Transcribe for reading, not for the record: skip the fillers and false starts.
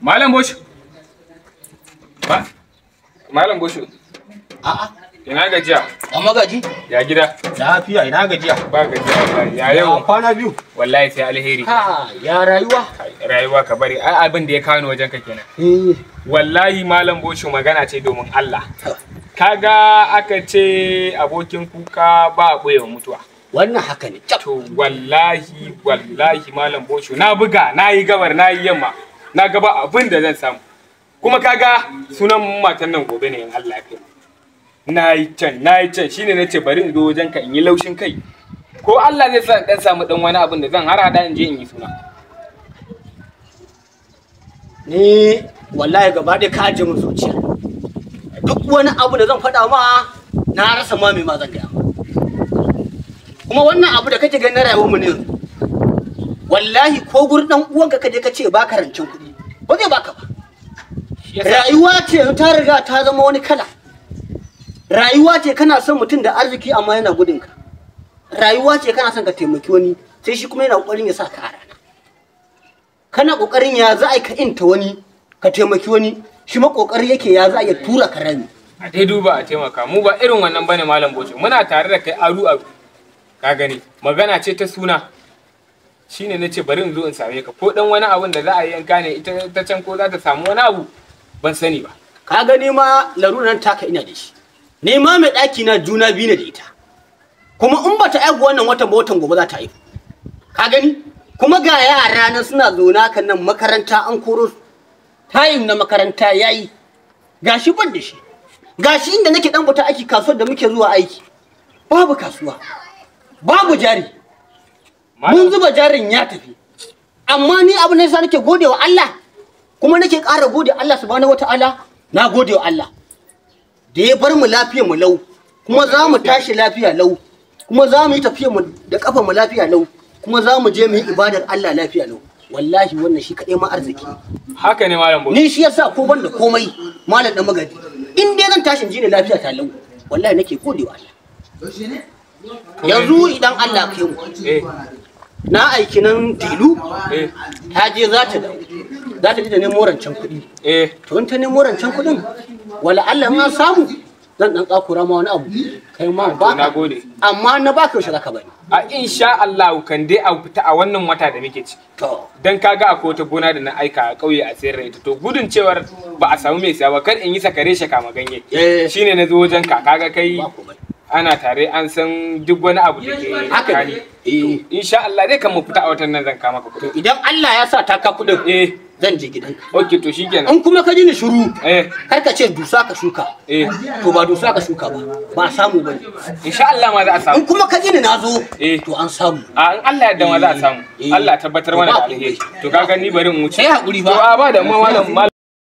Malam Bosho. Malam Bosho. A'a. Ina gajiya? Amma gaji? Ya gida? Lafiya, ina gajiya. Ba gajiya wallahi. Ya yau? Kwana biyu. Wallahi sai alheri. Ha, ya rayuwa? Rayuwa ka bari. Ai abin da ya kawo ni wajen ka kenan. Eh. Wallahi Malam Bosho magana ce domin Allah. Kaga aka ce abokin kuka ba a mutuwa. Wannan haka ne. To wallahi wallahi Malam Bosho na buga, na yi gabar, na yi yamma. Na gaba abin da zan samu. Kuma kaga sunan matan nan gobe ne in Allah ya kai. Na yi can shine nace bari in zo wajen ka in yi laushin kai. Ko Allah zai sa in dan samu dan wani abin da zan har hada in je in yi suna. Ni wallahi gaba ɗaya ka aje mun zuciya. Duk wani abu da zan faɗa ma na rasa ma me ma zan gaya. Kuma wannan abu da kake ganin na rayuwar mu ne yanzu. Wallahi ko gurin dan uwanka kaje ka ce baka rancen kuɗi ba zai baka ba. Rayuwa ce yanzu ta riga ta zama wani kala. Rayuwa ce kana son mutum da arziki amma yana gudun ka. Rayuwa ce kana son ka taimaki wani sai shi kuma yana kokarin ya sa ka a rana. Kana kokarin ya za a ka inta wani ka taimaki wani shi ma kokari yake ya za a ya tura ka rami. A dai duba a taimaka mu ba irin wannan bane Malam Bosho, muna tare da kai aru aru. Ka gani magana ce ta suna. Shine nace bari in zo in same ka ko dan wani abun da za a yi yanka ne ita ta can ko za ta samu wani abu ban sani ba. Ka gani ma larurar taka ina da shi. Ni ma mai ɗaki na juna biyu ne da ita. Kuma in bata aihu wannan watan ba watan gobe za ta aihu. Ka gani? Kuma ga yara nan suna zauna kan nan makaranta an koro su. Tayin na makaranta yayi. Gashi ban da shi. Gashi inda nake dan fita aiki kasuwar da muke zuwa aiki. Babu kasuwa. Babu jari. Mun zuba jarin ya tafi. Amma ni abu ne yasa nake gode wa Allah. Kuma nake ƙara gode Allah subhanahu wataala. Na gode wa Allah. Da ya bar mu lafiya mu lau, kuma za mu tashi lafiya lau, kuma za mu yi tafiya mu da kafa mu lafiya lau, kuma za mu je mu yi ibadar Allah lafiya lau. Wallahi wannan shi kaɗai ma arziki. Haka ne Malam Bosho. Ni shi yasa ko ban da komai Malam Dan Magaji. In dai zan tashi ji ne lafiya ta lau, wallahi nake gode wa Allah. Yanzu idan Allah kai mu. Na aiki nan Dilu, ta je za ta dawo. Za ta je da nemo rancen kuɗi. To in ta nemo rancen kuɗin, wala Allah in an samu zan dan tsakura ma wani abu kai ma ba. Nagode. Amma na baka yaushe zaka bani? A insha Allah kan dai a fita a wannan wata da muke ciki. To dan kaga akwai wata gona da na aika a kauye a sayar da ita, to gudun cewar ba a samu mai siya ba kar in yi sakare shaka maganye. Shine na zo wajen ka kaga kai ana tare an san duk wani abu da ke haka ne. Insha Allah dai kan mu fita a watan nan zan kama ka kuɗi. Idan Allah ya sa ta ka kuɗin zan je gidanka. Okay, to shikenan. In kuma ka ji ni shiru, kar ka ce dusa ka shuka. To ba dusa ka shuka ba, ba samu bane. Insha Allah ma za a samu. In kuma ka ji ni nazo, to an samu. A in Allah ya yarda ma za a samu. Allah tabbatar mana da alheri. To kaga ni bari in wuce. Sai hakuri fa. To a ba da mu malam.